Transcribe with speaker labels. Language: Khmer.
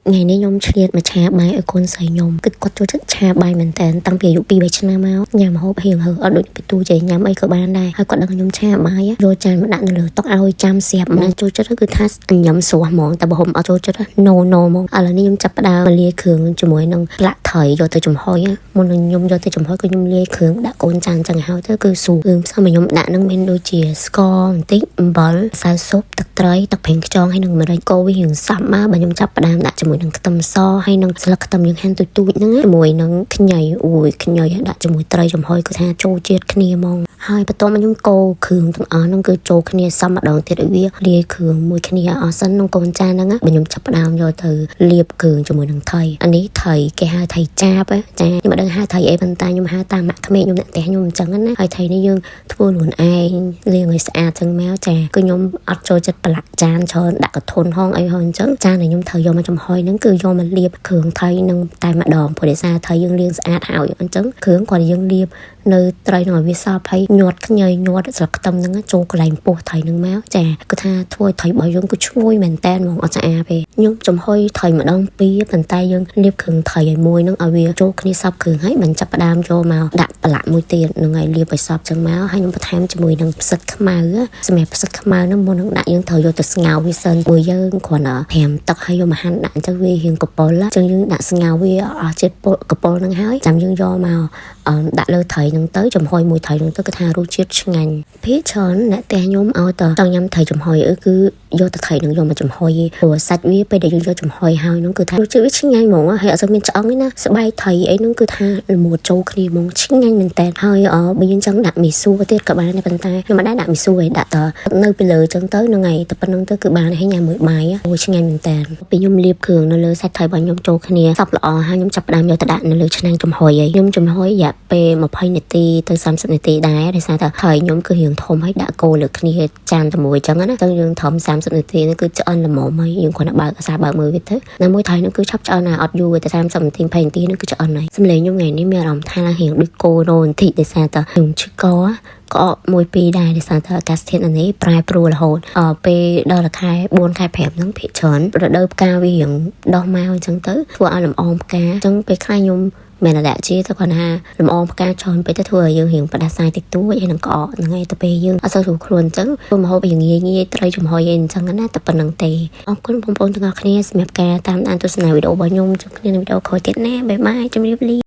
Speaker 1: ថ្ងៃនេះខ្ញុំឆ្លៀតមកឆាបាយឲ្យកូនស្រីខ្ញុំគឺគាត់ចូលចិត្តឆាបាយមែនតើតាំងពីអាយុ2 3ឆ្នាំមកញ៉ាំម្ហូបហៀងហើអត់ដូចពីទូចេះញ៉ាំអីក៏បានដែរហើយគាត់ដឹងខ្ញុំឆាបាយយកចានមកដាក់នៅលើតុឲ្យចាំស្រាប់ណាចូលចិត្តគឺថាញ៉ាំស្រួលហ្មងតែបើហុំអត់ចូលចិត្ត no no ហ្មងឥឡូវនេះខ្ញុំចាប់ផ្ដើមលាយគ្រឿងជាមួយនឹងផ្លាក់ត្រីយកទៅចំហុយមុននឹងខ្ញុំយកទៅចំហុយគឺខ្ញុំលាយគ្រឿងដាក់កូនចានចឹងហើយទៅគឺស្រួលគ្រឿងផ្សំដែលខ្ញុំដាក់នឹងមានដូចជាស្ករបន្តិចអំបិលម្សៅស៊ុបទឹកត្រីទឹកប្រេងខ្យងហើយនឹងម្រេចកូរវារៀងសព្វមកបើខ្ញុំចាប់ផ្ដើមដាក់ជាមួយនឹងខ្ទឹមសហើយនឹងស្លឹកខ្ទឹមយើងហាន់ទូចទូចហ្នឹងជាមួយនឹងខ្ញីអូយខ្ញីដាក់ជាមួយត្រីចំហុយគឺថាចូលជាតិគ្នាហ្មងហើយបន្ទាប់មកខ្ញុំកូរគ្រឿងទាំងអស់ហ្នឹងគឺចូលគ្នាសមម្ដងទៀតឲ្យវាលាយគ្រឿងមួយគ្នាអស់សិនក្នុងកូនចានហ្នឹងបើខ្ញុំចាប់ផ្ដើមយកទៅលាបគ្រឿងជាមួយនឹងថៃអានេះថៃគេហៅថៃចាបចាខ្ញុំមិនដឹងហៅថៃអីប៉ុន្តែខ្ញុំហៅតាមម៉ាក់ក្មេកខ្ញុំអ្នកផ្ទះខ្ញុំអញ្ចឹងណាហើយថៃនេះយើងធ្វើខ្លួនឯងលាងឲ្យស្អាតចឹងមកចាគឺខ្ញុំអត់ចូលចិត្តប្រឡាក់ចានច្រើនដាក់កធុនហងអីហងអញ្ចឹងចានដែលខ្ញុំត្រូវយកមកចំហុយហ្នឹងគឺយកមកលាបគ្រឿងថៃនឹងតែម្ដងព្រោះដោយសារថៃយើងលាងស្អាតហើយអញ្ចឹងគ្រឿងគាត់យើងលាបនៅត្រីនឹងឲ្យវាសព្វហើយញាត់ខ្ញីញាត់ស្លឹកខ្ទឹមហ្នឹងចូលកន្លែងពោះត្រីហ្នឹងមកចាគឺថាធ្វើឲ្យត្រីរបស់យើងគឺឈ្ងុយមែនតើហ្មងអត់ស្អាតទេខ្ញុំចំហុយត្រីម្ដងពីរប៉ុន្តែយើងលាបគ្រឿងត្រីឲ្យមួយហ្នឹងឲ្យវាចូលគ្នាសព្វគ្រឿងហើយមិនចាប់ផ្ដើមយកមកដាក់ប្រឡាក់មួយទៀតហ្នឹងហើយលាបឲ្យសព្វចឹងមកហើយខ្ញុំបន្ថែមជាមួយនឹងផ្សិតខ្មៅសម្រាប់ផ្សិតខ្មៅហ្នឹងមុននឹងដាក់យើងត្រូវយកទៅស្ងោរវាសិនព្រោះយើងគ្រាន់តែត្រាំទឹកហើយយកមកហាន់ដាក់អញ្ចឹងវារៀងកពុលអញ្ចឹងយើងដាក់ស្ងោរវាអស់ជាតិពុលកពុលហ្នឹងហើយចាំយើងយកមកដាក់លើត្រីហ្នឹងទៅចំហុយមួយត្រីហ្នឹងទៅគឺថារសជាតិឆ្ងាញ់ភាគច្រើនអ្នកផ្ទះខ្ញុំឲ្យតចង់ញ៉ាំត្រីចំហុយអឺគឺយកតែត្រីហ្នឹងយកមកចំហុយព្រោះសាច់វាពេលដែលយើងយកចំហុយហើយហ្នឹងគឺថារសជាតិវាឆ្ងាញ់ហ្មងហើយអត់សូវមានឆ្អឹងទេណាស្បែកត្រីអីហ្នឹងគឺថាល្មួតចូលគ្នាហ្មងឆ្ងាញ់មែនតើហើយអបើយើងចង់ដាក់មីសួរទៀតក៏បានដែរប៉ុន្តែខ្ញុំមិនដែរដាក់មីសួរឯងដាក់តនៅពីលើចឹងទៅហ្នឹងហើយតែប៉ុណ្្នឹងទៅគឺបានហើយញ៉ាំមួយបាយអូឆ្ងាញ់មែនតើពេលខ្ញុំលាបគ្រឿងនៅលើសាច់ត្រីរបស់ខ្ញុំចូលគ្នាសព្វល្អហើយខ្ញុំចាប់ផ្ដើមយកទៅដាក់នៅលើឆ្នាំងចំហុយហើយខ្ញុំចំហុយរយៈពេល20នាទីទៅ30នាទីដែរដោយសារតែត្រីខ្ញុំគឺរៀងធំហើយដាក់គោលើគ្នាចានតែមួយចឹងណាចឹងយើងត្រឹម30នាទីនេះគឺឆ្អិនល្មមហើយយើងគ្រាន់តែបើកអាសាបើកមើលវាទៅណាមួយត្រីនោះគឺឆាប់ឆ្អិនណាអត់យូរទេតែ30នាទី20នាទីនោះគឺឆ្អិនហើយសំឡេងខ្ញុំថ្ងៃនេះមានអារម្មណ៍ថារៀងដូចគោរោបន្តិចដោយសារតែខ្ញុំឈឺកក្អកមួយពីរដែរដោយសារតែអាកាសធាតុនេះប្រែប្រួលរហូតអពេលដល់ខែ4ខែ5ហ្នឹងភាគច្រើនរដូវផ្កាវារៀងដោះមកអញ្ចឹងទៅធ្វើឲ្យលំអងផ្កាអញ្ចឹងពេលខ្លះខ្ញុំមិនអាឡែជីទៅគាត់ថាលំអងផ្កាច្រើនពេកទៅធ្វើឲ្យយើងរៀងផ្ដាសាយតិចតួចហើយនឹងក្អកហ្នឹងហើយទៅពេលយើងអត់សូវស្រួលខ្លួនអញ្ចឹងធ្វើម្ហូបរៀងងាយងាយត្រីចំហុយអីអញ្ចឹងណាតែប៉ុណ្្នឹងទេអរគុណបងប្អូនទាំងអស់គ្នាសម្រាប់ការតាមដានទស្សនាវីដេអូរបស់ខ្ញុំជួបគ្នានៅវីដេអូក្រោយទៀតណាbye bye ជម្រាបលា។